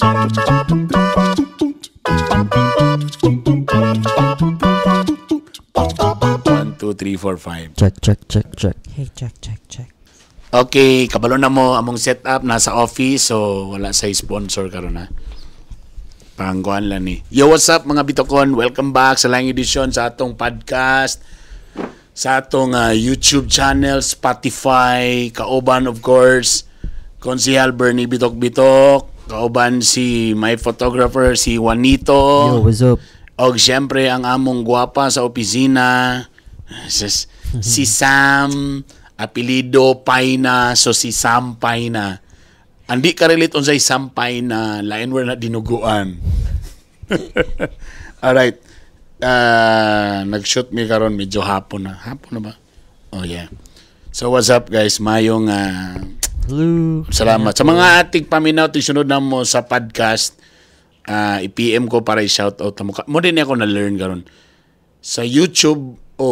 One, two, three, four, five. Check, check, check, check. Hey, check, check, check. Okay, kabalo na mo among setup nasa office, so wala sa sponsor karon ha. Pangkuan lang ni. Yo, what's up, mga bitokon? Welcome back sa laing edisyon sa atong podcast, sa atong YouTube channel, Spotify, kauban of course, Konsihal Bernie Bitok Bitok, kauban si my photographer si Juanito. Yo, what's up? Og siyempre ang among gwapa sa opisina, si Sam, apelido Paina, so si Sam Paina. Andi ka relate unsay Sam Paina, lain word na dinuguan. Alright. Nag-shoot mi karon medyo hapon na. Hapon na ba? Oh yeah. So what's up, guys? Mayong Hello. Salamat. Sa mga ating paminaw, sunod na mo sa podcast, i-PM ko para i-shoutout mo. Mo din ako na-learn karon sa YouTube o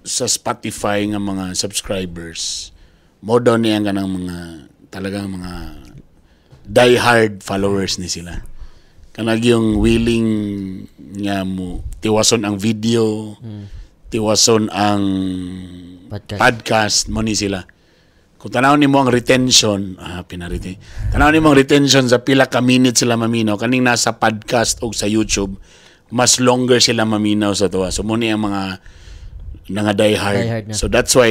sa Spotify nga mga subscribers. Mo daw niya kanang mga talagang mga die-hard followers ni sila. Kanag yung willing nga mo tiwason ang video, tiwason ang Podcast. Podcast mo ni sila. Kung tanaw nimo ang retention, pinariti. Tanaw nimo ang retention sa pila ka minutes sila maminaw kaning nasa podcast o sa YouTube, mas longer sila maminaw sa tuwa. So mo ni ang mga nga die hard. Die hard na. So that's why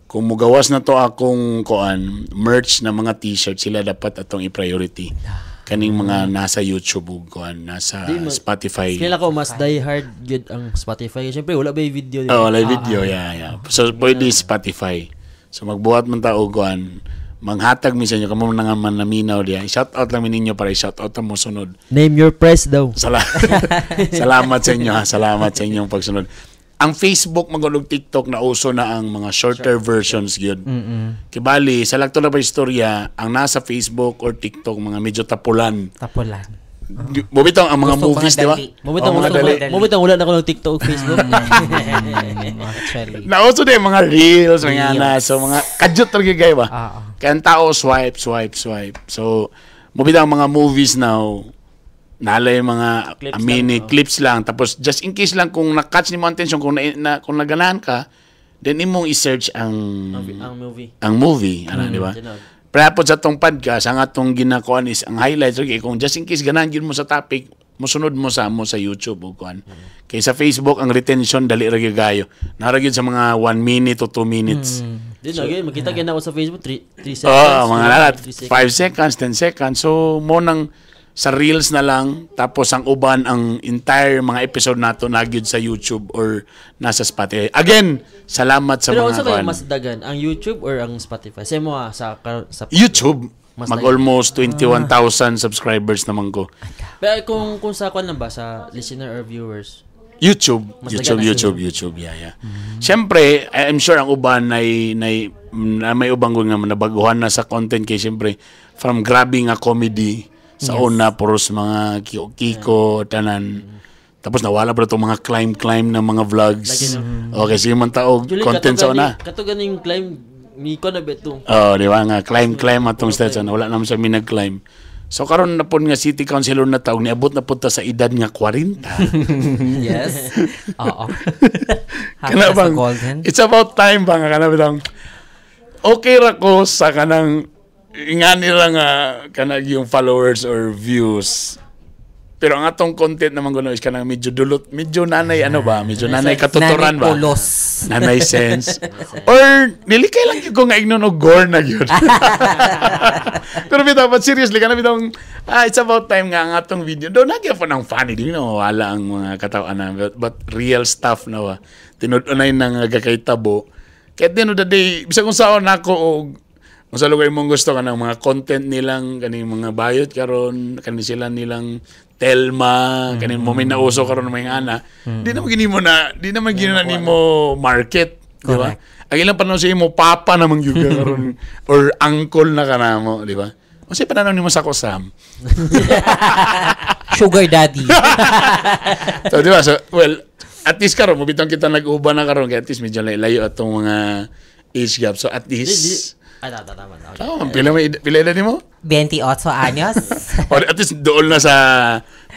kung mugawas na to akong koan merch na mga T-shirt, sila dapat atong i-priority. Kaning mga nasa YouTube ug koan nasa Spotify. Feel ako mas die hard gyud ang Spotify. Siyempre wala ba yung video, di ba? Oh, wala video, yeah. So pwede Spotify. So magbuhat man ta og kuan, manghatag mi sa inyo kamo na nga man naminaw diya. Shout out lang mi ninyo para i-shout out mo sunod. Name your price daw. Salamat sa inyo ha. Salamat sa inyong pagsunod. Ang Facebook magulog TikTok na uso na ang mga shorter versions gyud. Kibali sa lakto na ba istorya ang nasa Facebook or TikTok, mga medyo tapulan. Tapulan. Mubitong ang mga Gusto movies, mga di ba? dali. Mabitang Oh, mga wala dali. mabitang wala na ako ng TikTok o Facebook. Actually. Nauso din mga reels, mga Reels. na. So mga kadyot talaga kayo ba? Oo. Kaya ang tao swipe, swipe, swipe. So, mabitang ang mga movies now, nalay mga Clips a mini lang, oh. clips lang. Tapos, just in case lang kung na-catch nimo ang attention, kung naganahan ka, then imong i-search ang Ang movie. Ang movie, ano, di ba? Tinuod. Pero po sa atong podcast, ang atong ginakuan is ang highlights, okay, kung just in case ganahan gyud mo sa topic, mosunod mo sa YouTube o kuan. Kay sa Facebook ang retention dali ra gyud kayo. Nara gyud sa mga 1 minute to 2 minutes. Di na gyud makita gyud ako sa Facebook 3 seconds. Oh, mga lalat, 3 seconds. 5 seconds, 10 seconds. So, mo nang sa reels na lang, tapos ang uban, ang entire mga episode nato nagyud sa YouTube or nasa Spotify. Again, salamat sa Pero mga unsa kay kuan. mas dagan, ang YouTube or ang Spotify? Sa mo ah, sa YouTube, Mas mag almost 21,000 subscribers naman ko. Pero kung sa kwan lang ba, sa listener or viewers? YouTube, Mas YouTube, dagan ang YouTube, YouTube, yeah. Siyempre, I'm sure ang uban na may ubang nga nabaguhan na sa content kay siyempre from grabe nga comedy sa una, puros mga kiko, kiko tanan. Tapos nawala pa itong mga climb climb na mga vlogs. Lagi, Okay, sige man tao Actually, content sa una. Kato ganing climb ni ko na beto. Oh, di ba nga climb climb atong stage na wala naman sa mi nag-climb. So karon na pud nga city councilor na taog, niabot na pud ta sa edad nga 40. Yes. Oo. Kana Happy as bang, a golden. it's about time ba nga kana bitang okay ra ko sa kanang nga nila nga kanang yung followers or views. Pero ang atong content naman kuno is kanang medyo dulot, medyo nanay ano ba, medyo nanay katuturan Nanay ba? pulos. Nanay sense. Or nilikay lang gyud ko nga ignon og gore na gyud. Pero bitaw, but seriously kana bitong it's about time nga ang atong video. Do nagya pa ng funny di na wala ang mga katawan na but real stuff na ba. Tinud-unay na nga gakaytabo. Kaya at the end of the day, bisag kung saan nako og kung sa lugar imong gusto kanang mga content nilang kaning mga bayot karon kani sila nilang Telma kaning mo may nauso karon may ana, di naman gini mo na di naman gini na nimo market, di ba? Correct. Ang ilang pananaw sa imo, papa naman gyud ka karon or uncle na kanamo, di ba? Unsay pananaw nimo sa ako, Sam? Sugar daddy. So, di ba? So, well, at least karon mobitong kita nag-uban na karon kay at least medyo layo atong mga age gap. So, at least, Ay, tama, tama, tama. Tama, pila may pila edad nimo? 28 años. Or at least dool na sa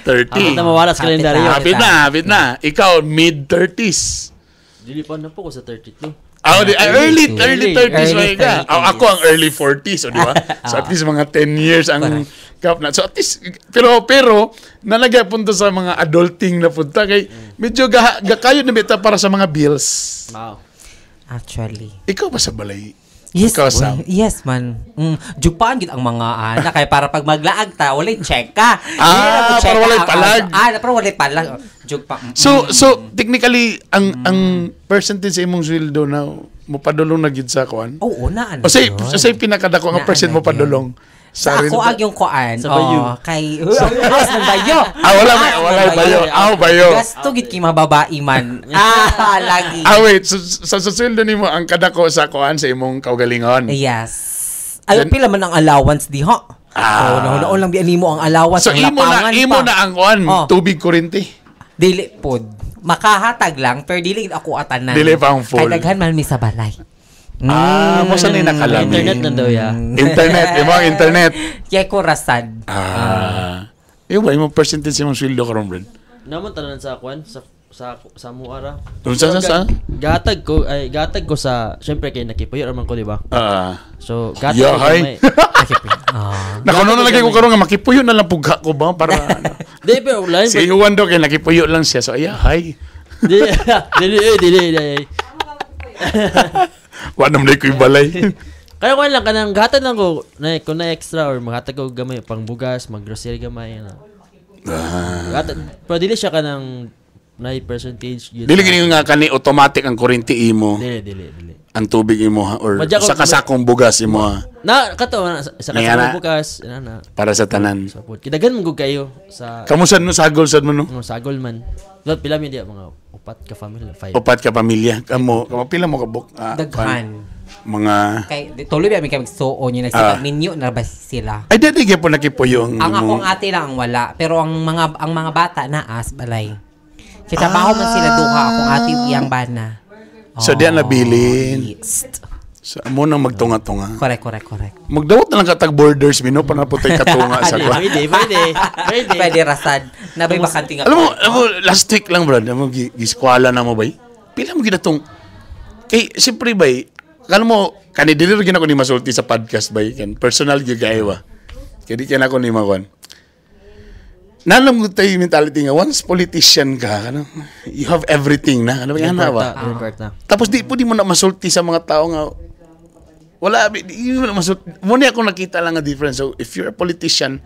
30. Hapit na mawala sa Hapit kalendaryo. na. Hapit na, hapit na. Ikaw, mid-30s. Dili pa na po ko sa 32. Ah, di, ah, early, early 30s Early ba ka? Ah, ako ang early 40s, o di ba? So at least mga 10 years ang gap na. So at least, pero, nalagay punta sa mga adulting na punta. Kay, medyo gakayo na bita para sa mga bills. Wow. Actually. Ikaw ba sa balay? Yes, Ikaw, boy. Sam. Yes man. Jugpaan gid ang mga anak kay para pag maglaag ta walay check ka. Ah, Hindi na po check para walay ang- palag. Ah, para walay palag. Jugpa. So, technically, ang percentage sa imong sweldo na mopadulong na gid sa kuan? Oo na ano. O say, yun. say pinakadako nga Naa percent na mo padulong? Sa rin- ako ag yung kuan. Sa bayo. Oh, kay house ng bayo. Ah, wala may House wala ng bayo. Ah, bayo. Gasto gid kay mga babae man. Ah, lagi. Ah, wait. So, sa sweldo nimo ang kadako sa kuan sa imong kaugalingon. Yes. Ay, pila man ang allowance di ha? Ah. Oh, nahunaon lang biyan nimo ang allowance So ang imo na lapangan imo pa. na ang kuan Oh. tubig kuryente. Dili pod. Makahatag lang pero dili gid ako atanan. Dili pa ang full. Kay daghan man mi sa balay. Ah, mo sa ni nakalami. Internet lang daw ya. Internet, imo ang internet. Kaya ko rasad. Ah. Iyo ba imo percentage imong sweldo karon, Brad? Naman tanan sa kwan sa Muara. Unsa sa sa? Gatag ko ay gatag ko sa syempre kay nakipuyo ra man ko, di ba? Ah. So gatag Yeah, ko hi. gamay. Ah. Nakuno na lagi ko karon nga makipuyo na lang pugha ko ba para ano. Di pero lain Si Juan daw kay nakipuyo lang siya. So ay, hi. Di dili eh, dili dili. Wa naman ko balay. Kaya ko lang kanang gatag lang ko na kung na extra or maghatag ko gamay pang bugas, mag grocery gamay na. Ah. Gatag pero dili siya kanang na percentage yun. Dili gini nga kani automatic ang kuryente imo, Dili dili dili. ang tubig imo ha, or Madya ko- sa kasakong bugas imo ha, Na kato na, sa Nangana. kasama bukas na na. Para sa tanan. Sa food. Kidagan mo gud kayo sa Kamu sad no sagol sad mo no? mga sagol man. Lot pila mi diya mga upat ka family, five. Upat ka pamilya. Kamo, kamo pila mo kabuk? Ah, Daghan. Mga Kay di, tuloy ba mi kay magsuo niya nagsipag minyo na ba sila. Ay, dati gyapon nakipuyo ang Ang imong- akong ate lang ang wala, pero ang mga bata na as balay. Kay trabaho man sila duha akong ate ug iyang bana. So, diyan nabilin. Yes. So, amo nang magtunga-tunga. Correct, correct, correct. Magdawat na lang katag borders bino para putay katunga sa kwa. Pwede, pwede. Pwede. Pwede rasad. Nabay bakante nga. Alam mo, last week lang, brad, alam mo, giskwala na mo, bay. Pila mo ginatong, kay, siyempre, bay, kala mo, kani dili rin ako ni masulti sa podcast, bay, kan, personal gyud kayo ba. Kaya di kaya ako ni makon. Nalam ko tayo yung mentality nga, once politician ka, ano, you have everything na. Ano ba yan na ba? Kwarta. Tapos di po di mo na masulti sa mga tao nga wala di mo na masulti. Muna ako nakita lang ang difference. So if you're a politician,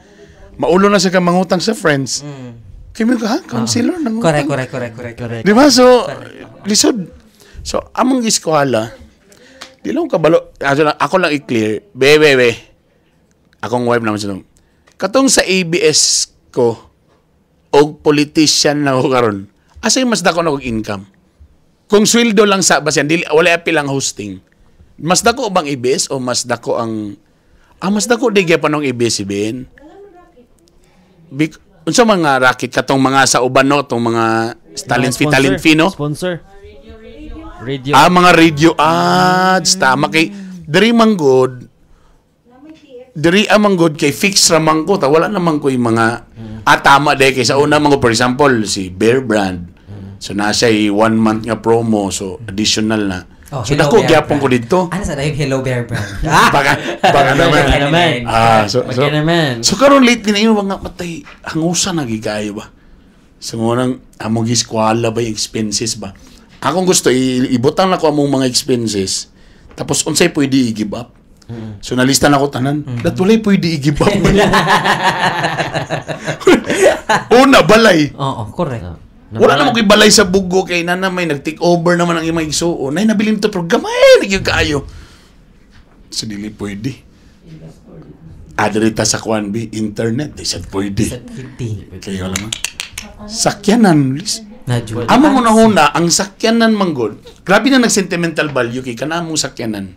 maulo na sa ka mangutang sa friends. Kaya mo ka, ha? Counselor, nangutang. Correct, correct, correct, correct. Correct. Di ba? So, lisod. So, among eskwela, di lang kabalo. Ako lang i-clear. Be, be, be. Akong wife naman siya. Katong sa ABS ko, og politician na ako karon, asa yung mas dako na og income? Kung sweldo lang sa basen, dili wala apil ang hosting. Mas dako bang ABS o mas dako ang mas dako di gyapon ang ABS-CBN? Unsa mga racket katong mga sa uban no, tong mga talent fee, talent fee no? Sponsor. Radio. Ah, mga radio ads. Tama kay diri man good. Diri amang good kay fix ra man ko ta wala naman ko yung mga tama de kay sa una man ko, for example si Bear Brand. So nasa one month nga promo so additional na. Oh, So Hello dako Bear gyapon ko Brand. dito. Ano sa dahil Hello Bear Brand? Baka naman. Baka naman. Ah, so Baka naman. So karon lately na yung mga patay hangusa na gigayo ba. So mo nang among giskwala ba yung expenses ba. Akong gusto ibutang na ko among mga expenses. Tapos unsay pwede i-give up. So nalista na ko tanan. Mm. Walay pwede i-give up. Una balay. Oo, correct. Wala naman ko'y balay sa bugo kay nana may nag-take over naman ang imong igsuon. Nay nabilin to pero gamay na gyud kaayo. So dili pwede. Adre ta sa kwan bi internet di sad pwede. Sa hindi. Kayo wala man. Sakyanan lis. Na Jude. Amo mo na huna ang sakyanan manggod. Grabe na nag-sentimental value kay kana among sakyanan.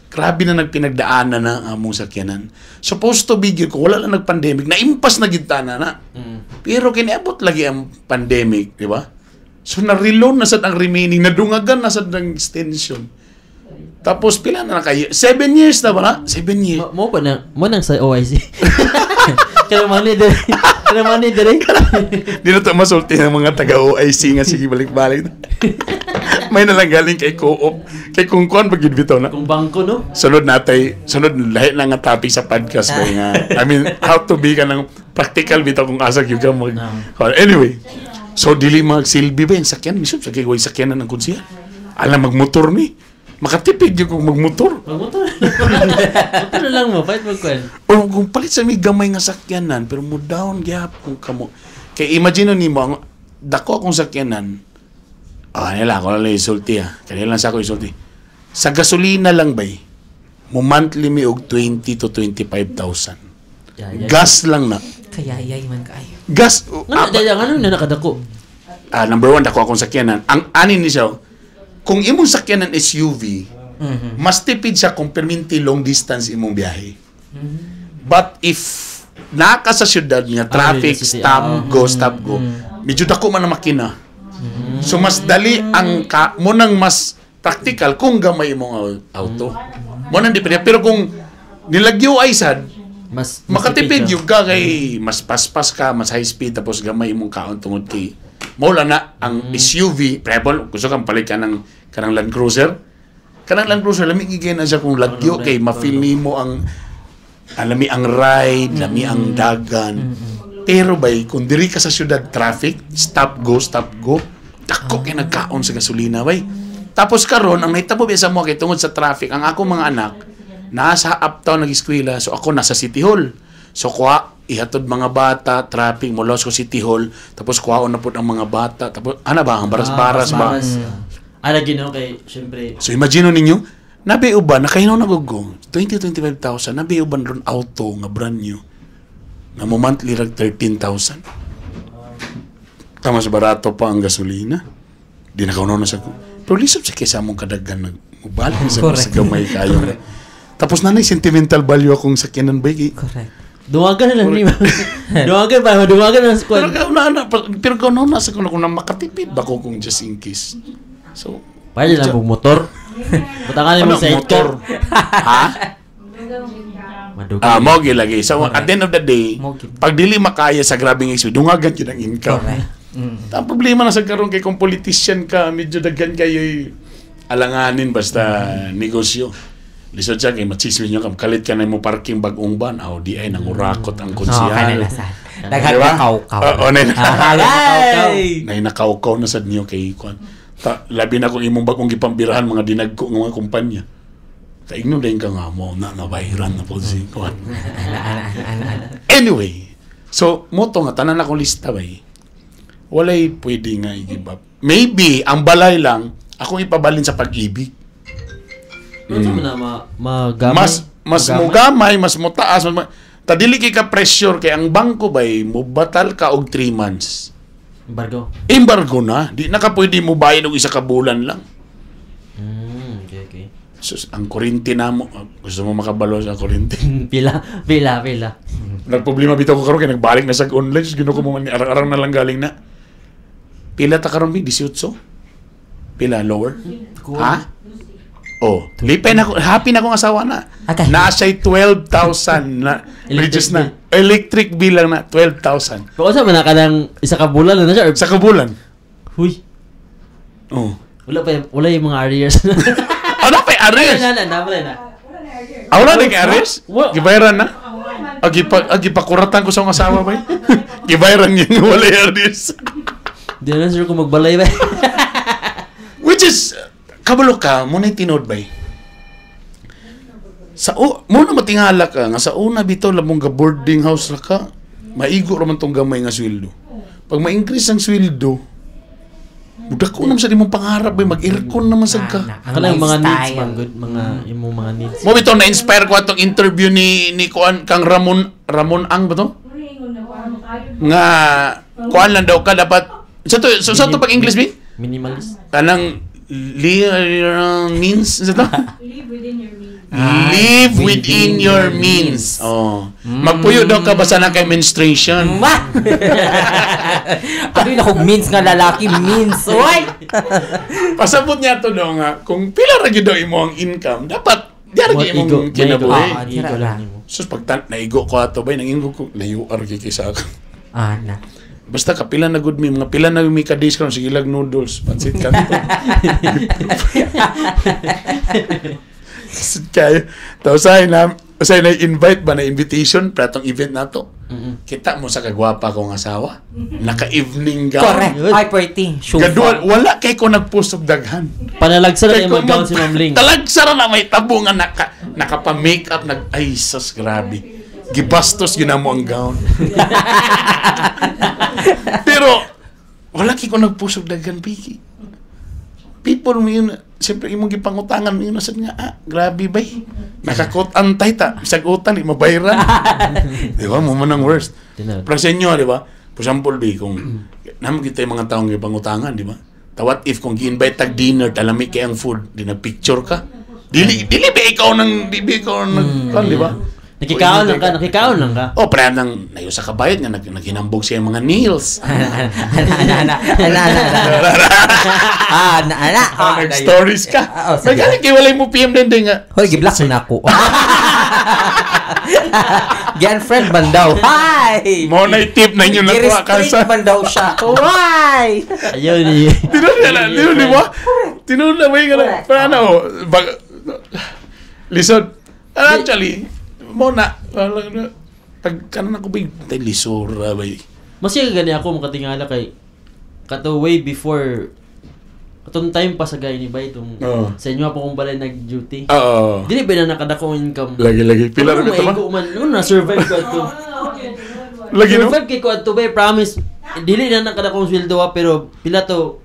Grabe na nagpinagdaanan na ang among sakyanan. Supposed to be gyud ko wala lang nag-pandemic, naimpas na gid ta na na. Pero kiniabot lagi ang pandemic, di ba? So na-reload na sad ang remaining, nadungagan na sad ang extension. Tapos pila na na kayo? 7 years na ba na? 7 years. Mo pa na mo nang sa OIC. Kaya money dire. Kaya money dire. Di na to masulti ng mga taga-OIC nga sige balik-balik. May nalang galing kay co-op. Kay kung kuan pag bitaw na. Kung bangko, no? Sunod natay, sunod lahi na nga topic sa podcast ba nga. I mean, how to be ka ng practical bitaw kung asa gyud ka mag. Anyway, so dili magsilbi ba yung sakyan? Mismo sa kay way sakyanan ng konsiya. Alam magmotor ni. Makatipid gyud kung magmotor. Magmotor. Motor na lang mo, fight magkuan. Or kung palit sa may gamay nga sakyanan, pero mo down gyapon kamo. Kay imagine nimo ang dako akong sakyanan. Ah, nila ako lang isulti ah. Kanila lang sa ako isulti. Sa gasolina lang bay, mo monthly mi og 20 to 25,000. Yeah. Gas lang na. Kaya yay man kaayo. Gas. Ngano daya ngano na nakadako? Ah, number one, dako akong sakyanan. Ang ani ni siya, kung imong sakyanan SUV, mas tipid siya kung perminti long distance imong biyahe. But if naa ka sa syudad nga traffic, Ah, city, stop, ah. go, stop, go, medyo dako man ang makina. So mas dali ang ka, mo nang mas practical kung gamay imong auto. Mo nang di pa niya. Pero kung nilagyo ay sad, Mas makatipid siya. yung ka kay mas paspas ka, mas high speed tapos gamay imong kaon tungod kay mo na ang SUV, preferable gusto kang palit ka ng kanang Land Cruiser. Kanang Land Cruiser lami gigay na siya kung lagyo kay ma-feel nimo ang lami ang ride, lami ang dagan. Pero bay kung diri ka sa syudad traffic, stop go, dako kay nagkaon sa gasolina bay. Tapos karon ang nahitabo biya sa mo kay tungod sa traffic ang ako mga anak nasa uptown nag-eskwela, so ako nasa City Hall. So kuha ihatod mga bata, traffic mo ko City Hall, tapos kuhaon na pud ang mga bata, tapos ana ba ang baras-baras ba? Baras. Ah, lagi no kay syempre. So imagine ninyo, nabi uban nakahinaw na gugo, 20 25,000, nabi uban ron auto nga brand new. Nga mo monthly rag 13,000. Ta mas barato pa ang gasolina. Di na kaunaw na sa. Pero lisod sa kaysa mong kadaghan nag mubalik sa sa gamay kayo. Tapos nanay sentimental value akong sakyanan ba kay Correct. Duwagan na lang ni. Duwagan pa, duwagan na ang Pero squad. kauna na pero kauna na sa kuno kung na makatipid ba ko kung just in case. So, Pwede lang pag motor. Butangan mo ano, sa motor? Ha? Madugang. Ah, mo lagi. So at the end of the day, Mo gyud. pag dili makaya sa grabing expense, dungagan gyud ang income. Correct. Ang problema na sa karon kay kung politician ka, medyo daghan kayo alanganin basta negosyo. Lisod siya kay matsismin nyo, kalit ka na mo parking bagong van, aw di ay nangurakot ang Oo, konsyal. kanila sa. Daghan Diba? na kaw-kaw. Oo, nay Ah, Ay! nay nakaukaw na sad niyo kay kuan. Ta, labi na kung imong bagong gipambirahan mga dinagko nga mga kumpanya. Taigno din ka nga mo na nabayran na po si kuan. Ana, ana, ana, ana, ana. Anyway, so mo to nga tanan akong lista bay. Walay pwede nga i-give up. Maybe ang balay lang akong ipabalin sa Pag-ibig. Ano mo na ma magamay? Mas mas mugamay, mas mutaas, mas tadili kay ka pressure kay ang bangko bay mubatal ka og 3 months. Embargo. Embargo na, di na ka pwede mo bayad og isa ka bulan lang. Okay. Sus, ang kuryente na mo, ah, gusto mo makabalo sa kuryente. Pila, pila, pila. Nagproblema bitaw ko karon kay nagbalik na sa online, sus, Ginoo ko mo man arang-arang na lang galing na. Pila ta karon bi 18? Pila lower? Ha? Oh, lipay na ako, happy na akong asawa na. Okay. Naa siya'y 12,000 na. Electric Reduce na. Electric bill lang na 12,000 Pero unsa man na kanang isa ka bulan na siya or sa kabulan. Huy. Oh. Wala pa wala yung mga arrears. Ano pa arrears? Na na na wala na. Ah, wala na kay arrears? Wa- Gibayaran na? Agi pa, agipakuratan ko sa akong asawa ba? Gibayaran niya nga wala yung arrears. Di na sure kung magbalay ba. Which is, kabalo ka, muna tinuod ba? Sa o, muna matingala ka nga sa una bitaw lamong ga boarding house ra ka, maigo ra man tong gamay nga sweldo. Pag ma-increase ang sweldo, mudak ko naman sa imong pangarap bay mag-aircon naman sad ka. Ana, ang Kanang mga needs lifestyle. man good, mga imong mga needs. Mo bitaw na-inspire ko atong interview ni kuan kang Ramon Ramon Ang ba to? Nga kuan lang daw ka dapat sa to pag English bi? Minimalist. Kanang li means sa to? Live within your means. Live within your means. Oh. Magpuyo daw ka basta na kay menstruation. Ma! Ano yung akong means nga lalaki? Means. Uy! Pasabot niya to daw nga, kung pila ra gyud daw imo ang income, dapat di ra gyud imong kinabuhi. Ah, Igo tira lang lang. nimo. Sus, pag naigo ko ato bay, nanginggo ko, layo ar gyud kay sa ako. Ah, na. Basta kapila na good mi, mga pila na mi ka days karon, sige lang noodles, pansit kanto. Sud kayo. Tapos ay na invite ba na invitation para tong event nato. Kita mo sa kagwapa kong asawa. Naka-evening gown. Correct. Ay, pretty. Shufa. Gadual, wala kay ko nagpost og daghan. Panalagsa na Kay yung kung mag-gown si Ma'am Ling. Talagsa ra na may tabo nga nakapa-makeup nag ay sus, grabe. Gibastos ginamo ang gown. Pero wala kay ko nagpost og daghan piki. People mo yun, siyempre imong gipangutangan mo yun sad nga, ah, grabe bay. Nakakot antay ta, bisag utan di mabayran. Di ba? Mo man ang worst. Tinuod. Pero sa inyo, di ba? For example, di, kung naman kita yung mga taong gipangutangan, di ba? Ta what if kung gi-invite tag dinner, talami kay ang food, di nagpicture ka? Dili ba ikaw nang, di ba ikaw nang, kan, di ba? Nakikaon lang ka, nakikaon lang ka. Oh, pre, nang nayo sa kabayad nga naghinambog siya yung mga nails. Ana, ana, ana, ana, ana, ana. Ah, ana, ana. Ah, nag-stories ka. Ah, oh, sige. May galing kay walay mo PM din din nga. Hoy, giblock na ako. Girlfriend man daw. Hi! Mo na tip na inyo nakuha ka I-restrict sa. man daw siya. Why? Ayaw ni. Tinuod na lang, tinuod, di ba? Tinuod na ba yung gano'n? Correct. Pero ano, lisod. Actually, mo na, pag kanan ako ba, tayo lisura ba Masaya gani ako makatingala kay kato way before katong time pa sa gay ni bay itong Oo. sa inyo pa kong balay nag-duty. Oo. Dili ba na nakadako ang income? Lagi-lagi. Pila Ano rin ito ba? maigo man, ano na survive ko adto. Lagi no? Survive kay ko adto bay, promise. Dili na nakadako ang sweldo ha, pero pila to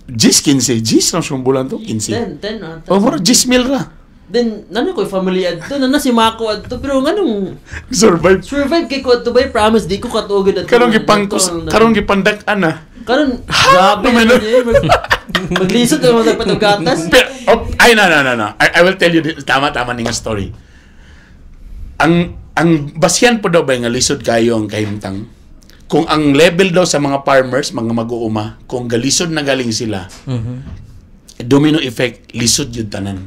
Gis 15. Gis lang siyang bulan to. 15. 10 10 ah, Oh, mura, gis mil ra. Then nano ko family adto, nana si Mako adto pero nganong Survive. survive kay ko adto bay, promise di ko katuogod adto. Karong gipangkos, karong gipandak-an ah. Karon grabe Naman, na eh. Maglisod na mga patugatas. Pero, oh, ay, no, no, no, no. I will tell you, this. Tama, tama ni nga story. Ang basihan po daw ba nga lisod kayo ang kahimtang? Kung ang level daw sa mga farmers, mga mag-uuma, kung galisod na galing sila, domino effect, lisod yun tanan.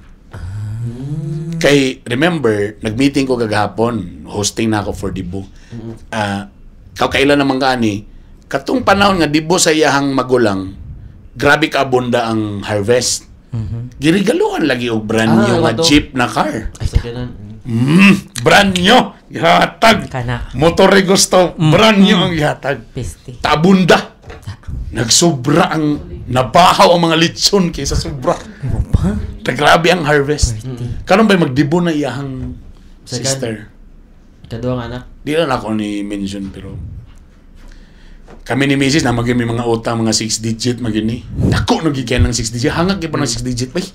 Kay, remember, nag-meeting ko kagahapon, hosting na ako for Dibo. Ah, kailan naman kani, katong panahon nga Dibo sa iyahang magulang, grabe kaabunda ang harvest. Girigaluhan lagi og brand Ah, new nga ato. jeep na car. Sa kanan. Brand new. Gihatag. Kana. Motor gusto, brand new ang gihatag. Piste. Tabunda. Nagsobra ang nabahaw ang mga litson kaysa sobra. Pa? Ta grabe ang harvest. Karon ba magdibo na iyahang Second. sister? Kaduang anak. Di lang ako ni mention pero kami ni Mrs. na maging may mga utang mga 6 digit magini. Dako no gikan ng 6 digit. Hangag gyud pa ng 6 digit bay.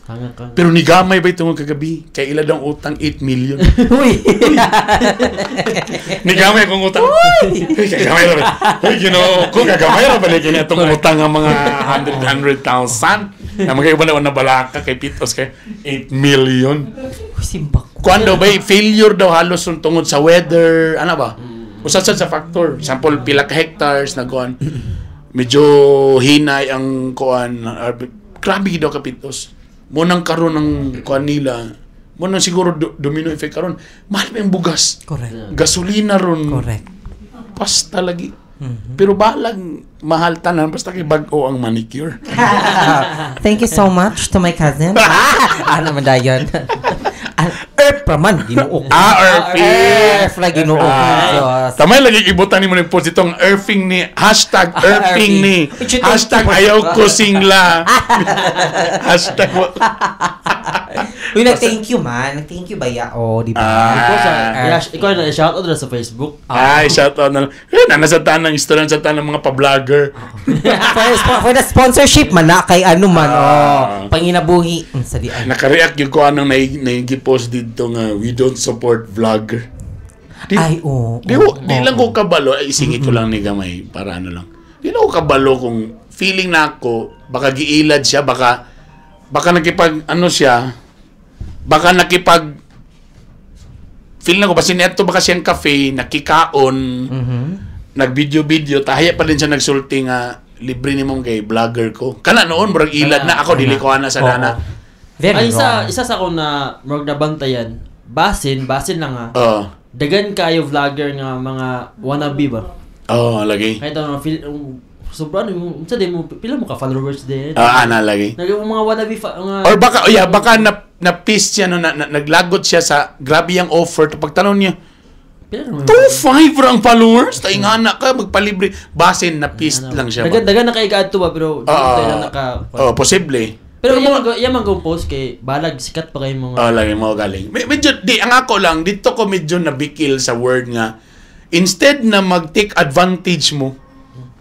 Hanga ka. Pero nigamay ba itong kagabi? Kay ila daw ang utang 8 million. Uy! Nigamay akong utang. Uy, kagamay ra ba? Uy, Ginoo ko kagamay ra ba kini atong utang nga mga 100 100,000. Na mga iba na na balaka kay Pitos kay 8 million. Uy, simbak ko. Kuan daw ba failure daw halos sun tungod sa weather, ano ba? Usa sad sa factor. Sample pila ka hectares na kuan. Medyo hinay ang kuan, grabe daw ka Pitos. Mo nang karon ang kuan nila. Mo nang siguro domino effect karon. Mahal pa yung bugas. Correct. Gasolina ron. Correct. Pasta lagi. Pero balag mahal tanan basta kay bag-o ang manicure. Thank you so much to my cousin. Ah, ano man dayon? Ah, Earth pa man, ginoo ko. Ah, Earthing. Earth la ginoo ko. Ah, Diyos. tamay lagi ibutan ni mo ng post itong earthing ni hashtag earthing ni Earthing. hashtag ayaw ko singla hashtag Uy, nag-thank you man. Nag-thank you ba ya? Oh, di ba? Ah. Ikaw sa ikaw na shout out na sa Facebook. Ay, shout out na lang. Eh, nasa tanang istorya sa tanang mga pa-vlogger. For the sponsorship man na kay ano man Ah. oh, panginabuhi. Sa di ay. Nakareact yung ko anong nai-post dito nga we don't support vlogger. Di, Ay, oo. Di, oo, di lang ko kabalo, ay isingit ko lang ni gamay para ano lang. Di lang ko kabalo kung feeling na ako, baka giilad siya, baka baka nakipag ano siya, Baka nakipag feel na ko basin neto baka siyang cafe nakikaon, nag-video-video, tahaya pa din siya nagsulti nga libre ni mong kay vlogger ko. Kana noon murag ilad na ako, dili ko ana sa dana. Very Ay, isa, wrong. Isa sa akong na murag nabantayan. Basin, basin lang ha. Oo. Dagan kayo vlogger nga mga wannabe ba? Oh, lagi. Kahit ano, feel, sobra ano, unsa din mo, pila mo ka followers din. Ah, ana lagi. Nag mga wannabe mga Or baka, oh yeah, baka na piss siya no, na naglagot siya sa grabe yung offer. Pagtanong niya, pila naman. 2.5 ra ang followers? Taingana ka, magpalibre. Basin na pissed lang siya ba? Dagan dagan na kay to ba, pero di Ah, tayo lang naka oh, posible. Pero iya man gong post kay balag sikat pa kay mga Oh, lagi mo galing. Medyo, di, ang ako lang, dito ko medyo nabikil sa word nga, instead na mag-take advantage mo,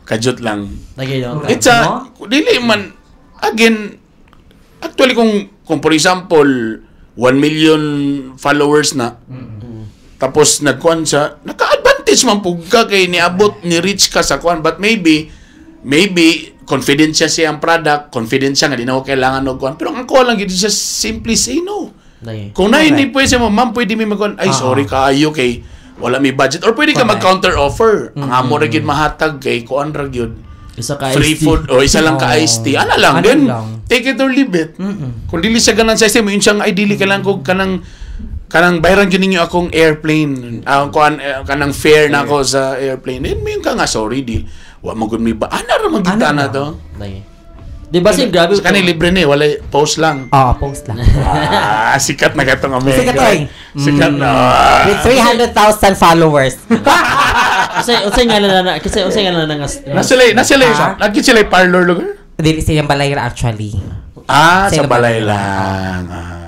kajut lang. Lagi no. Correct. It's a, dili man, again, actually kung for example, 1 million followers na, tapos nagkuan siya, naka-advantage man pug ka kay niabot, ni reach ka sa kuan, but maybe, confident siya sa iyang product, confident siya nga di na ako kailangan og kuan. Pero ang ako lang gyud siya simply say no. Lagi. Kung na hindi pwede mo, ma'am, pwede mi magkuan, ay sorry kaayo kay wala mi budget, or pwede ka mag-counter offer. Ang amo ra gyud mahatag kay kuan ra gyud. Isa ka Free iced tea. food o isa lang ka iced tea. Ana lang Ano then lang. Take it or leave it. Kung dili siya ganan sa iced tea, mo yun siya nga ay dili kailangan ko kanang kanang bayaran gyud ninyo akong airplane. Ang kuan kanang fare na ako sa airplane. Then mo yun ka nga sorry di. Wa mo gud mi ba. Ana ra man gyud Ana na lang. to. Lagi. Di ba sim grabe Sa kani libre ni, wala post lang. Oo, post lang. Ah, sikat na katong Omega. Sikat oy. Sikat na. With 300,000 followers. Kasi unsay nga na kasi unsay nga na nga Nasa sila, Ah. nagkit sila parlor lugar? Dili siyang balay ra actually. Ah, sa Sila balay balay lang. Ah.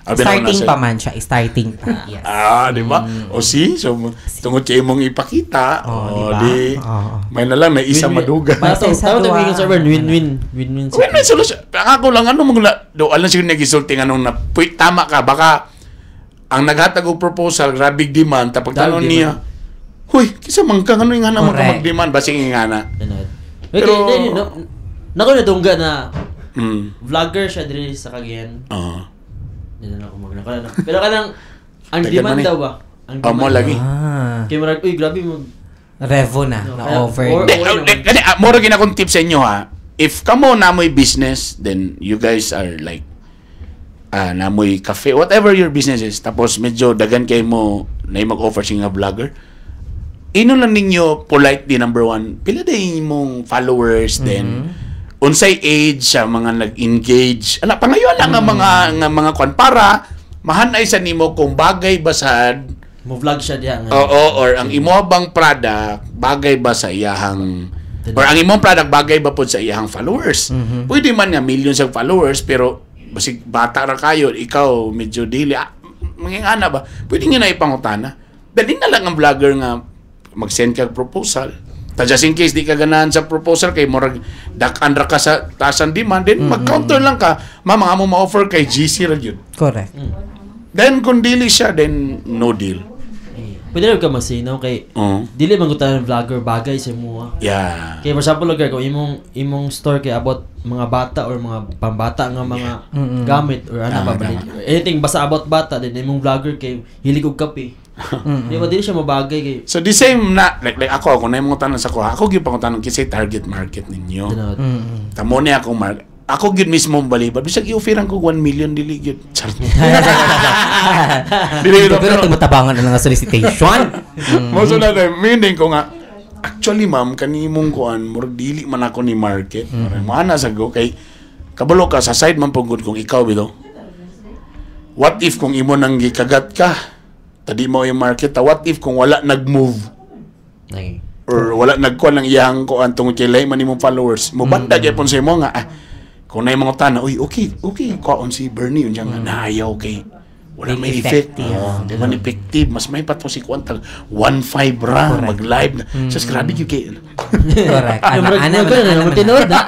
Ah, binaw na Starting sila. pa man siya, starting pa. Yes. Ah, di ba? O si, so tungod kay imong ipakita, Oh, oh, di ba? di, Oo. may na lang, may isa maduga. Para to, Isa tama to duwa. yung server win-win, win-win. Win-win solution. Ang ako lang, ano mong do, alam siguro nagisulti nga nung na, puy, tama ka, baka ang naghatag og proposal, grabe demand, tapos Grabe tanong niya, huy, kisa man ka, ano yung nga naman ka Correct. mag-demand, basing nga na. Pero Pero- no, nako na dungga na vlogger siya diri sa Cagayan. Oo. Hindi na ako mag Pero kanang ang Tagal demand man eh. daw ba? Ang Oh, mo lagi. Ah, Kay murag uy grabe mo. revo na, No, na kaya- over. Di, Okay oh, naman. di, kani, moro gina akong tip sa inyo ha. If kamo namoy business, then you guys are like namoy cafe, whatever your business is, tapos medyo dagan kay mo na mag-offer siya nga vlogger. Ino lang ninyo politely number one, pila day imong followers then unsay age sa mga nag-engage. Ana pangayon lang nga mga kwan para mahanay sa nimo kung bagay ba sad Mo vlog siya diha nga. Oo, or ang imo bang product bagay ba sa iyahang or ang imong product bagay ba pod sa iyahang followers? Pwede man nga millions ang followers pero basig bata ra kayo, ikaw medyo dili mga ana ba? Pwede nga na ipangutana. Dali na lang ang vlogger nga mag-send ka og proposal. Ta just in case di ka ganahan sa proposal kay murag dak-an ra ka sa taas ang demand, then mag-counter lang ka. Ma'am, ang amo ma-offer kay GC ra gyud. Correct. Then kung dili siya, then no deal. Pwede ra ka masino kay Oo. dili man gud tanan vlogger bagay sa imo. Yeah. Kay for example lugar kung imong imong store kay about mga bata or mga pambata nga mga gamit or ano Tama, ba balik. Anything basta about bata then imong vlogger kay hilig og kape. Di ba dili siya mabagay kay So the same na like ako ako na yung mga tanong sa ko. Ako gyud pang tanong kasi target market ninyo. Tinod. Tamo ni akong market. Ako gyud mismo balibad. Bisag i-offeran ko 1 million dili gyud. Char. Dili Pero pero tumatabangan na lang ang solicitation. Mo so na meaning ko nga actually ma'am kanimong kuan murag dili man ako ni market. Mm. Mana sa go kay kabalo ka sa side man pugod kung ikaw bitaw. What if kung imo nang gikagat ka? Tadi mo yung market ta. What if kung wala nag-move? Lagi. Or wala nagkuan ng iyang kuan tungod kay lahi man imong followers mo banda gyapon sa imo nga kung na mga tana uy okay kuan si Bernie unya nga naayaw kay wala Di may effect. effective. Oh, di man effective mas may pato si kuan tag 1.5 ra mag live na sus grabe gyud kay Correct. Ana, Murag- ana, murag ana, na, ana, murag tinuod na.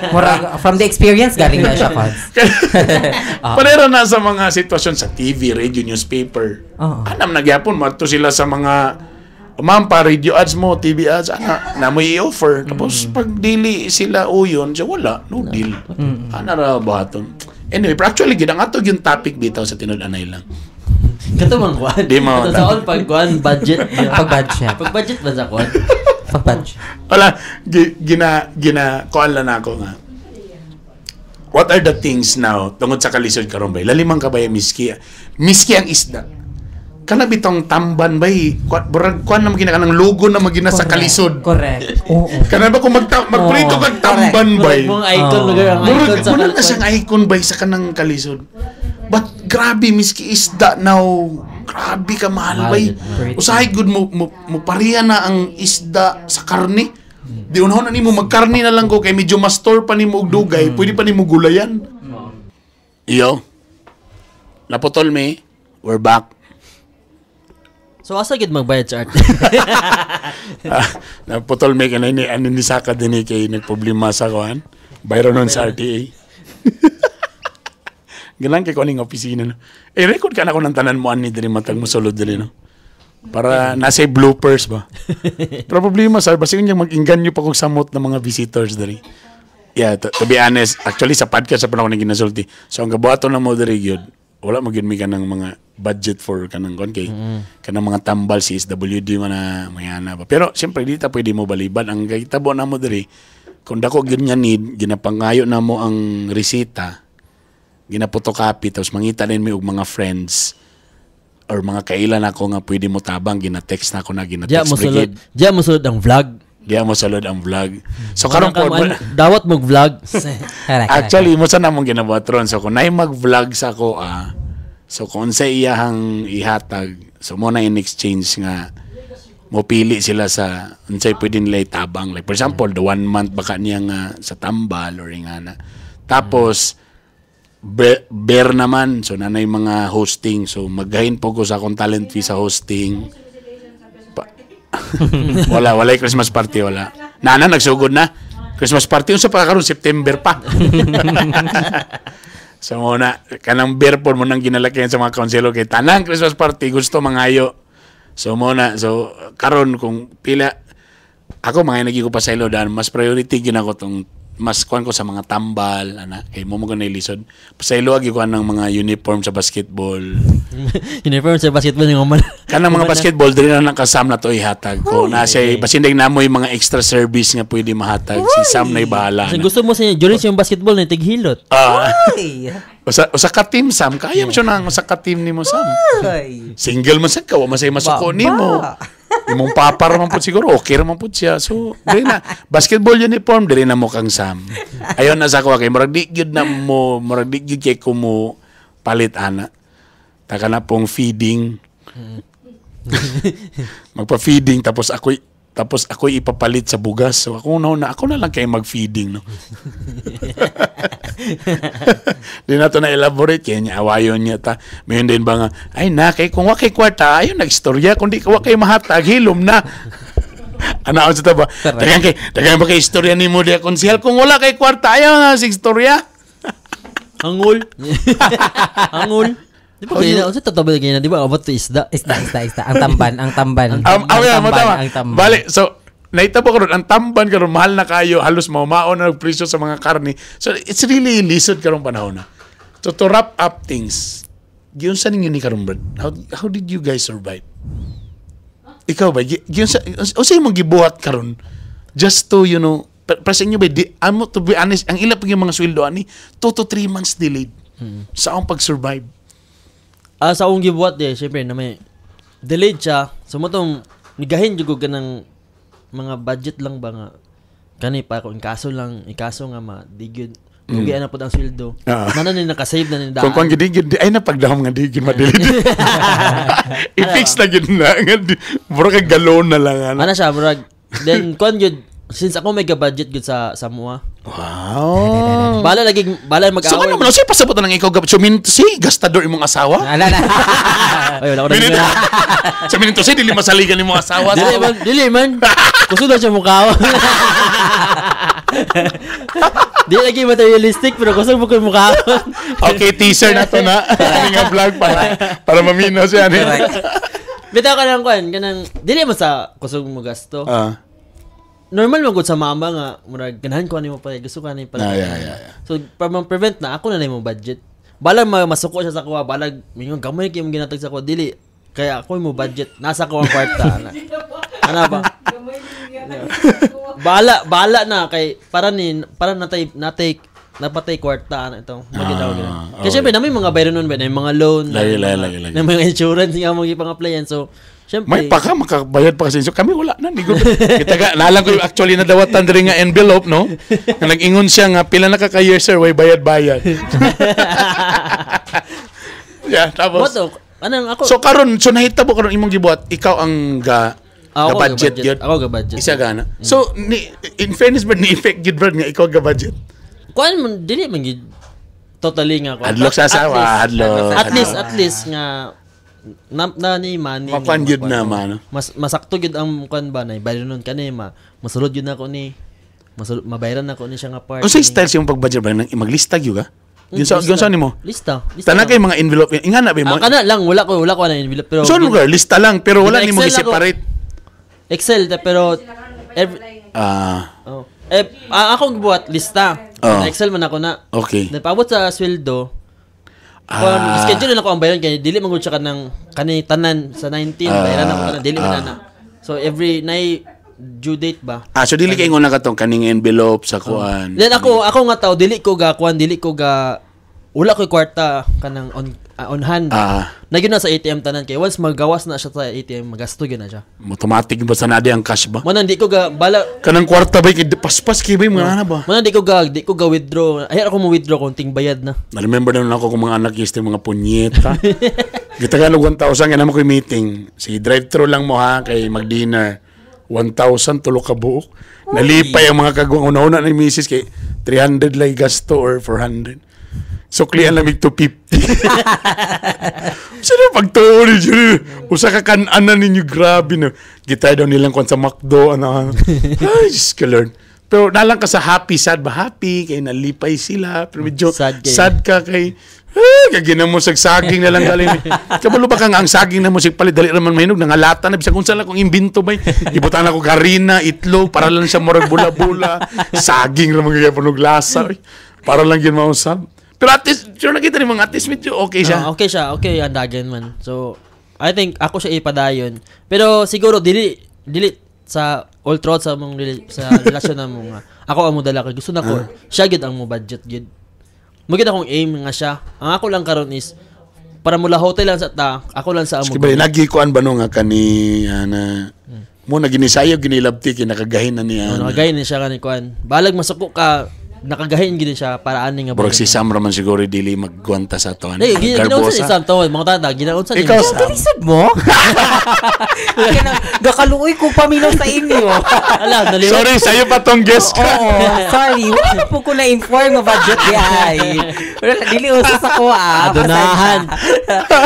Murag, from the experience, galing na siya, Cons. Panera na sa mga sitwasyon sa TV, radio, newspaper. Oo. Anam nagyapon madto sila sa mga ma'am pa radio ads mo, TV ads, ana na mo i-offer. Tapos pag dili sila uyon, siya wala, no deal. Ana ra bahaton. Anyway, pero actually gid ang ato yung topic bitaw sa tinud-anay lang. Kato man kuan. Di mo- Kato sa all pag kuan budget. Pag-budget. Pag budget ba sa kuan? Pag-budget. Wala, gina gina kuan lang nako nga. What are the things now tungod sa kalisod karon bay? Lalimang ka bay miski. Miski ang isda. Kana bitong tamban bay, burag kuan na magina kanang logo na magina sa kalisod. Correct. Oo. Kana ba kung magprito Oo. kag tamban bay? Murag mong icon Oo. lugar ang icon Murag sa muna na kuan. siyang icon bay sa kanang kalisod. But grabe miski isda now. Grabe ka mahal Mahal bay. yun, mahal. Usahay gud mo pareha na ang isda sa karne. Di unahon na nimo magkarne na lang ko kay medyo mastor pa nimo og dugay, pwede pa nimo gulayan. Iyo. Naputol me. We're back. So asa gid magbayad sa art? Ah, naputol me kanay ni ano ni Saka din eh, kay nagproblema sa kuan. Bayron nun sa RTA. Galang kay kuning opisina no. Eh record ka na ko ng tanan mo ani diri matag mo sulod diri no. Para nasa bloopers ba. Pero problema sir, basta yun yung mag-inganyo pa kog samot ng mga visitors diri. Yeah, to be honest, actually sa podcast sa panahon ni ginasulti. So ang gabuhaton na mo diri gyud, wala mo gyud mi kanang mga budget for kanang kon kay kanang mga tambal si SWD man na mayana ba. Pero siyempre di ta pwede mo baliban ang gitabo na mo diri. Kung dako gyud nga need, ginapangayo na mo ang resita, gina-photocopy tapos mangita din mi og mga friends or mga kailan ako nga pwede mo tabang gina-text na ako na Diya gina-text mo sulod. brigade. Diya mo sulod ang vlog. Diya mo sulod ang vlog. So karon Kanang po dawat mo vlog. Correct. Actually, mo sa namong ginabuhat ron. So kung naay mag-vlog sa ako ah, so kung sa iyahang ihatag, so mo na in exchange nga mo pili sila sa unsay pwede nila itabang. Like for example, the one month baka niya nga sa tambal or nga na. Tapos bear naman, so nanay mga hosting, so maggahin po ko sa akong talent fee sa hosting. Wala, wala yung Christmas party, wala. Nana, nagsugod na. Christmas party, unsa pa karon September pa. So muna, kanang beer po mo nang ginalakihan sa mga konselor kay tanang Christmas party gusto mangayo. So muna, so karon kung pila ako mga nagi ko pa sa ilo dahil mas priority gina ko tong mas kuan ko sa mga tambal ana kay mo mo ko lisod. Pasaylo agi ko ng mga uniform sa basketball. Uniform sa basketball yung man. Kanang mga basketball diri na nakasam na to ihatag ko. Na siya basindig na mo yung mga extra service nga pwede mahatag. Si Sam na bahala. Kasi Na. gusto mo sa inyo, yung basketball na tighilot. Ah, Ay. usa ka team Sam, kaya mo siya na ang usa ka team nimo Sam. Ay. Single man sad ka, wa man say masuko Ba- nimo. ba. Imong papa ra man pud siguro, okay ra man pud siya. So, diri na basketball uniform diri na mo kang Sam. Ayon na sa ako kay murag di gyud na mo, murag di gyud kay ko mo palit ana. Taka na pong feeding. Magpa-feeding tapos ako'y ipapalit sa bugas. So ako na ako na lang kay mag-feeding no. Di na to na elaborate kaya niya awayon niya ta. Mayon din ba nga ay na kay kung wa kay kwarta ayon nagstorya kung di wa kay mahatag hilom na. Ana sa ta ba? Dagan ba kay istorya nimo diya konsehal kung wala kay kwarta ayaw nga sa istorya. Hangul. Hangul. Di ba kaya na, unsa tatabal kaya na, di ba? Abot to isda. Isda, isda, isda. Ang tamban, ang tamban. Ang tamban, tama. ang tamban. Bale, so naitabo karon ang tamban karon mahal na kayo, halos maumao na presyo sa mga karne. So it's really lisod karong panahon na. So to wrap up things, giunsa ninyo ni karon Brad? How did you guys survive? Ikaw ba giunsa unsa imong gibuhat karon just to para sa inyo ba di, amo to be honest, ang ila pag yung mga sweldo ani 2 to 3 months delayed sa akong pag-survive. Ah, sa akong gibuhat di, syempre na may delayed siya. So mo tong nigahin jud ko ganang mga budget lang ba nga kani pa ko ikaso lang, ikaso nga ma di gyud lugi na pud ang sweldo. Nana ni nakasave na ni daan. Kung kung gid gid ay napagdahom nga di gid madelete. I-fix na gid na nga mura kag galon na lang ana. Ana siya murag then kuan gyud since ako may budget gyud sa mua. Wow. Bala lagi bala mag So ano man siya pasabot na ng ikaw gab so mean to say gastador imong asawa? Ala na. Ay wala ko na. So mean to say dili masaligan imong asawa. Dili man, dili man. Kusog daw siya mukha. Dili lagi materialistic pero kusog mo kung mukha. Okay, teaser na to na. Ani nga vlog para maminaw siya ni. Bitaw ka ng kuan kanang dili mo sa kusog mo gasto. Ah. normal man gud sa mama nga murag ganahan ko ani mo pala, gusto ko ani pala. Ah, yeah. So para ma-prevent na ako na na mo budget. Balag masuko siya sa kuha, balag mingon gamay kay imong ginatag sa kuha dili. Kaya ako mo budget, nasa ko ang kwarta ana. Ana ba? Bala bala na kay para ni para natay natay napatay kwarta ana ito. Magitaw gina. Ah, Kaya syempre namin mga bayro nun ba, na yung mga loan, Lagi, na lagi, mga- lagi, lagi. na mga insurance nga mga ipang-applyan. So, syempre May pa ka, makabayad pa kasi. So, kami wala na. Di ko, kita ka, nalang ko yung actually nadawatan diri nga envelope, no? Nga nag-ingon siya nga, pila na ka ka-year, sir, way bayad-bayad. Yeah, tapos. What the? Anong ako? So karon, so nahitabo karon imong gibuhat, ikaw ang ga, Ah, ga ako budget ga-budget. yun. Ako ga-budget. Isa gana. So ni, in fairness ba ni effect gyud brad nga ikaw ga budget? Kuan man dili man gid totally nga kuan. Hadlok sa At asawa, least- hadlok. At least nga na, na ni money nga Makuan gyud makuan. na, mano. Mas masakto gyud ang kuan ba na bayro nun kani ma masulod gyud nako ni masulod mabayaran nako ni siya nga part. Unsay style siyang pag-budget ba nang maglista gyud ka? Yun sa Lista. yun sa nimo. Lista. Lista. Tanan lang. kay mga envelope inga na ba mo? Ah, kana lang wala ko na envelope pero So ano lugar lista lang pero wala nimo Gina-Excel ako. gi-separate. Excel ta, pero every Ah, oh. Eh, akong gibuhat lista. Oh. Excel man ako na. Okay. Napabot sa sweldo. Ah. Schedule na ako ang bayaran kay dili man gud siya kanang kani tanan sa 19 bayaran ako tanan dili man na. So every nay due date ba? Ah, so dili kay ingon na katong kaning envelope sa kuan. Then ako ako nga tao dili ko ga kuan dili ko ga wala ko'y kwarta kanang on hand. Ah. Nagyud na sa ATM tanan kay once magawas na siya sa ATM magasto gyud na siya. Automatic ba sa nadi ang cash ba? Mo nang di ko ga bala Kanang kwarta ba kay paspas kay ba yung mga ana ba? mo nang di ko ga withdraw. Ay ako mo withdraw konting bayad na. Na-remember na nun ako kung mga anak yung mga punyeta. Gitagalog 1,000, kaya naman ko yung meeting. Sige, drive-thru lang mo ha, kay mag-dinner. 1,000, tulo ka buok. Nalipay ang mga kagwang una-una ni misis kay 300 lang gasto or 400. So, kliyan lamig 250. Sino pagtuo ni Jerry? Usa ka kanan ninyo, grabe no. Gitay daw nilang kwan sa McDo, ano. Ano. Ay, Diyos ko Lord. Pero nalang ka sa happy, sad ba? Happy, kay nalipay sila. Pero medyo Sad sad, kayo. ka kay, ay, kagina mo sa saging na lang galing. Kabalo ba kang ang saging na mo sig palit, dali raman mahinog, nangalata na, bisag unsa lang kung imbento bay. Ibutan ako karina, itlog, para lang siya murag bula-bula. Saging lang mga og lasa. Uy. Para lang yun mausab. Pero at least, sure nakita ni mga at least medyo okay siya. Ah, okay siya, okay ang dagan man. So, I think ako siya ipadayon. Pero siguro dili dili sa all throughout sa mong sa relasyon na mo nga. Ako ang modala kay gusto nako. Siya gyud ang mo budget gyud. Mo gyud akong aim nga siya. Ang ako lang karon is para mula hotel lang sa ta, ako lang sa amo. Sige ba, lagi kuan ba no nga kani ana mo na ginisayo ginilabti kay nakagahin na niya. Oh, nakagahin ni siya kani kuan. Balag masuko ka nakagahin gid siya para ani nga Murag si Sam raman siguro dili maggwanta sa to. Hey, ginaunsa ni Sam tawad mga tata, ginaunsa ni Ikaw, Sam. Sam. Lisod mo? Gakaluoy ko paminaw sa inyo. Ala, naliwat. Sorry, sa'yo pa tong guest ka. Oo, sorry. Wala na po ko na-inform nga budget di ay. Wala, dili uso sa ko ah. Adunahan.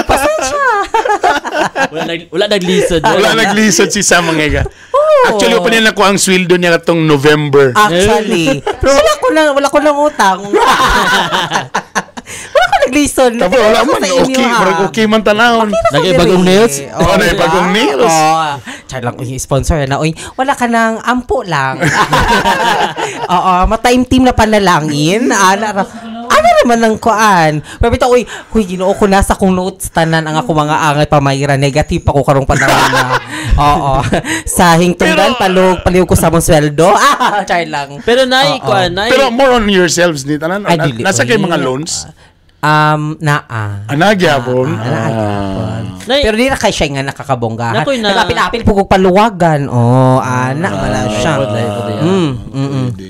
Pasensya. Wala naglisod. Wala naglisod si Sam mga iga. Actually, open na ko ang sweldo niya katong November. Actually. Pero wala ko nang utang. Wala ko naglisod. Tapos wala Ako man, sa inyo, okay, ah. murag okay man tanawon. Nagibagong nails? Oo, Oh, naibagong diba? nails. Oo. Char lang, uy, sponsor na. Uy, wala ka ng ampo lang. Oo, mataimtim na panalangin. Ana, ano naman ang kuan? Pero bitaw, uy, uy, Ginoo ko nasa kong notes tanan ang ako mga angay pamayra negative pa ko karong panahon na. Oo. Sa hingtungdan Pero- palog paliw ko sa mong sweldo. Ah, char lang. Pero nay Oo. kuan, nay. Pero more on yourselves ni tanan. Ay, dili, Nasa kay uy. mga loans? Naa. Anagyapon. Ah, anagyapon. Nay, Pero di na kay siya nga nakakabonggahan. Nakoy na- Nagapil-apil po kong paluwagan. Oh, anak, wala siya. Pwede, pwede, ah. Pwede.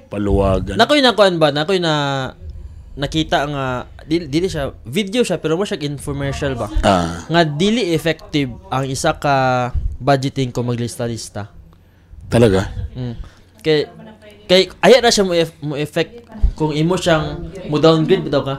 Paluwagan. Nakoy na kuan ba? Nakoy na nakita nga dili, dili siya video siya pero mo siya infomercial ba? Ah, Nga dili effective ang isa ka budgeting ko maglista-lista. talaga? Kay kay aya na siya mo effect kung imo siyang mo downgrade bitaw ka.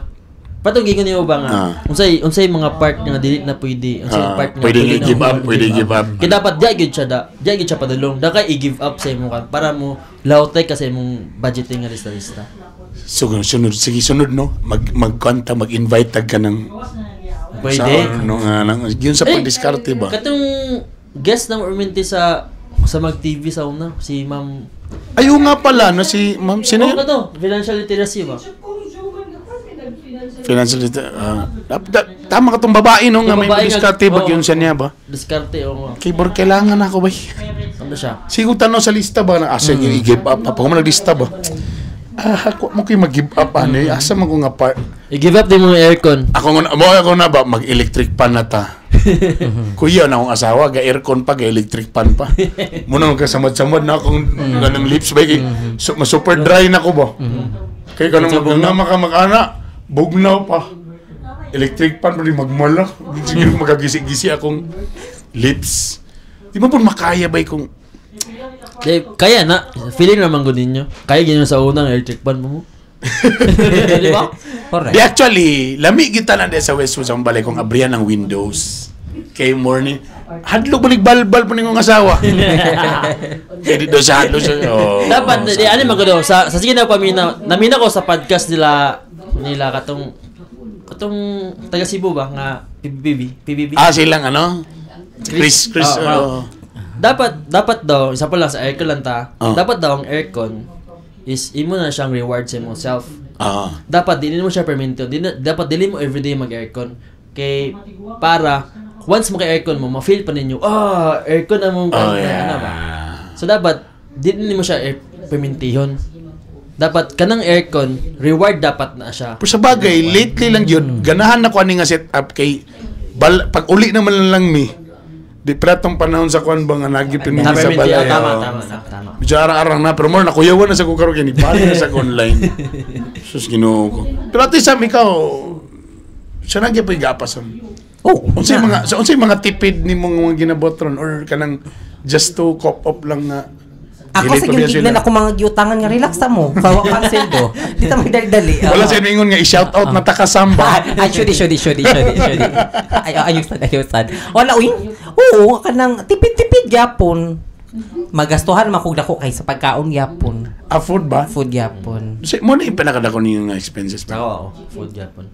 Patong gigon nimo ba nga unsay unsay mga part nga dili na pwede, unsay Ah, part nga pwede na i-give up, pwede i-give i-give up. Kaya dapat diya gyud siya da, diya gyud siya padulong. Da kay i-give up sa imong kan para mo lautay ka sa imong budgeting nga lista-lista. So, sunod, sige, sunod, no? Magkanta, mag-invite tag ka ng... Pwede. Sa, no, nga, nang, yun sa Eh, pagdiskarte ba? Katong guest na mo sa Sa mag-TV sa una, si Ma'am. Ayo nga pala, no, si Ma'am, sino Ano yun? ka to? Financial literacy ba? Financial tama ka tong babae, no, nga Yung may babae nga- diskarte ba oo. yun siya niya ba? Diskarte, oo nga. Kay bor kailangan ako ba? Ano siya? Sige tanaw sa lista ba na asa mm. I-give up pa mo naglista ba? Ah, ako mo kay mag-give up ano eh. Asa man ko nga part. I-give up din mo yung aircon. Ako nga mo ako na ba mag-electric pan na ta. Kuya na akong asawa, ga aircon pa, ga electric pan pa. Muna magkasamad-samad na akong ganang lips ba kay so, super dry na ko ba. Kay kanang mag maka mag-ana, bugnaw pa. Electric pan pa di magmala. Sige magagisi-gisi akong lips. Di mo po makaya ba kung Di, kaya na. Feeling naman ko ninyo. Kaya ganyan sa unang electric pan mo. Di ba? Correct. Di actually, lami kita na di sa Westwood sa balay kung abrihan ang windows. Kay morning, hadlok balik balbal po ningong asawa. Kay di daw sa hadlok siya. Oh, Dapat, di, ano man ko daw, sa sige na pamina, namina ko sa podcast nila, nila katong, katong taga Cebu ba, nga PBB, PBB. Ah, silang ano? Chris, Chris, Ah, oh. Dapat, dapat daw, isa pa lang sa aircon lang ta, Oh. dapat daw ang aircon is imo na siyang reward sa imong self. Dapat dili mo siya permanente. Di na, dapat dili mo everyday mag-aircon. Kay para once mo kay aircon mo, ma-feel pa ninyo, ah, aircon na mong Oh, ano yeah. ba? So dapat dili mo siya air permintihon. Dapat kanang aircon, reward dapat na siya. Pero sa bagay, lately lang yun, ganahan na ko ani nga set up kay bal, pag uli naman lang mi. Di pratong panahon sa kuan ba nga nagipin mi sa Permanente, balay. oh, tama, oh. tama, tama, tama. Medyo arang-arang na, pero more nakuyawan na sa kukaro kay ni bali na sa online. Sus, Ginoo ko. Pero ate Sam, ikaw, siya nagya pa gapas Sam. Oh, Unsay mga so, unsay mga tipid nimo nga mga ginabotron or kanang just to cop up lang nga Ako dili sa pa yung biya sila. tignan ako mga giutangan nga relax ta mo. Kawa kang sweldo. Di ta magdali-dali. Wala sa ingon nga i-shout out na takasamba. Ah, shudi, shudi, shudi, shudi, shudi. Ay, ayusan, ayusan. Wala, uy. Oo, kanang tipid-tipid gyapon. Magastuhan man kog dako kay sa pagkaon gyapon. Ah, food ba? Food gyapon. So, mo na yung pinakadako ninyo nga expenses ba? Ako, oo, food gyapon.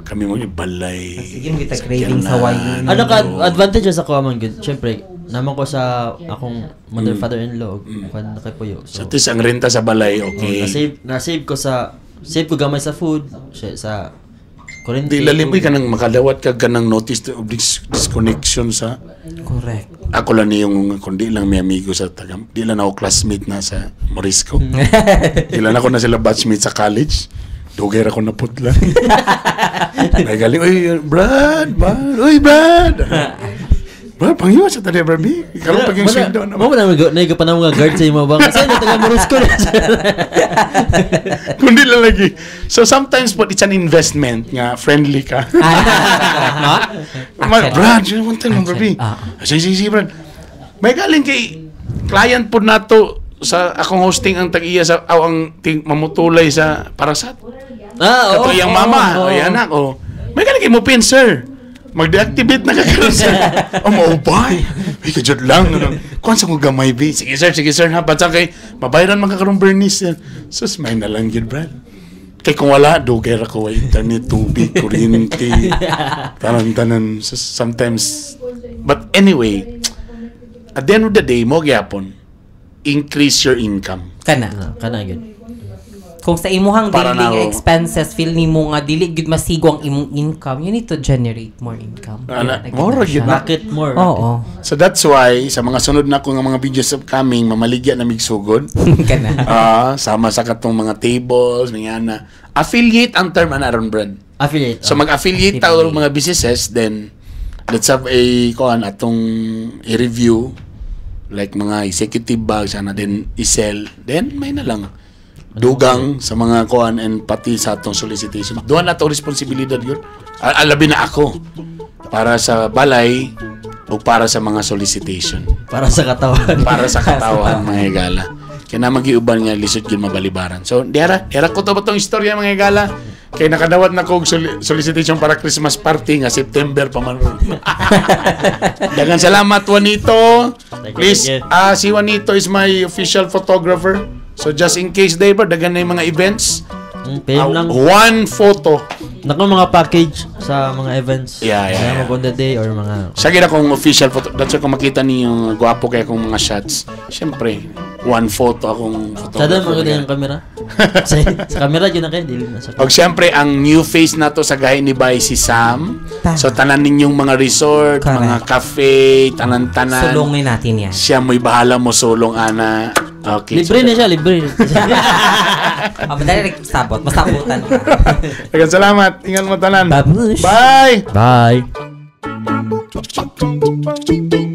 Kami mo yung balay. Sige, mo kita craving sa wine. Ano ka advantage sa kuha man gud? Syempre, naman ko sa akong mother father-in-law, kuan na kay Puyo. So, So, tis ang renta sa balay, okay. na-save ko sa save ko gamay sa food, sa kuryente. Di lalim ka nang makadawat ka ganang notice of disconnection sa Correct. ako lang niyong kundi lang may amigo sa taga di lang ako classmate na sa Morisco. Di lang ako na sila batchmate sa college. Dugay ra ko naputla. May galing, uy, Brad, Brad, uy, Brad. Brad, panghiwa sa tali, Brad, B. Karoon pag yung sweldo. Mo na nag pa na mga guard sa imo ba? Kasi na taga Morisco na. Kundi lang lagi. So sometimes po, it's an investment nga friendly ka. Ah, correct, no? Brad, you want to know, Brad, B. Ah. Sige, sige, sige, Brad. May galing kay client po nato sa akong hosting ang tag-iya sa aw, ang ting, mamutulay sa parasat. Ah, Kato iyang mama, o yan anak, o. May galing kay mo pin, sir. Mag-deactivate na ka karon, sir. Oh, maupay. Ay, kajud lang. Ano. Kuan sa kong gamay, bi. Sige, sir, ha. Batsa kay, mabayaran man ka karon Bernice. Yan. Sus, may na lang yun, Brad. Kay kung wala, dugay ra ko, way internet, tubig, kuryente, tanan-tanan. Sus, sometimes, but anyway, at the end of the day, mo gyapon, increase your income. Kana. Ah, kana gyud. Kung sa imuhang Para daily na ako. expenses, feel nimo nga dili gyud masigo ang imong income, you need to generate more income. Ana, Yun, more na gyud siya. na. Rocket more. Oo. So that's why, sa mga sunod na ko nga mga videos upcoming, mamaligya na migsugod. Kana. Ah, sama sa katong mga tables, mga ana. Affiliate ang term ana ron, Brad. Affiliate. So mag-affiliate ta og mga businesses, then let's have a kuan atong i-review like mga executive bags ana then i-sell then may na lang dugang sa mga kuan and pati sa atong solicitation. Duha na to responsibilidad yun. Alabi na ako para sa balay o para sa mga solicitation Para sa katawan. para sa katawan mga higala. Kaya na magiuban nga lisod yun mabalibaran. So, diara, diara ko to ba tong istorya mga higala? Kaya nakadawat na ko og solicitation para Christmas party nga September pa man ron. Daghang salamat Juanito. Thank you, Please, thank you. si Juanito is my official photographer. So just in case day ba daghan na yung mga events, PM lang. One photo. Nako mga package sa mga events. Yeah. Mag on the day or mga Siya gid akong official photo. That's why kung makita niyo gwapo kay akong mga shots. Siyempre, one photo akong Sa photographer. doon maganda yung camera. Sa camera yun na kayo, dili na sa Og siyempre, ang new face na to sa gahi ni Bay si Sam. Tama. So, tanan ninyong mga resort, Correct. mga cafe, tanan-tanan. Sulungin natin yan. Siya mo'y bahala mo sulong, ana. Okay. Libre na siya, libre. Oh, madali rin sabot. Masabutan ka. Daghang salamat. Ingat mo tanan. Babush. Bye! Bye. Bye.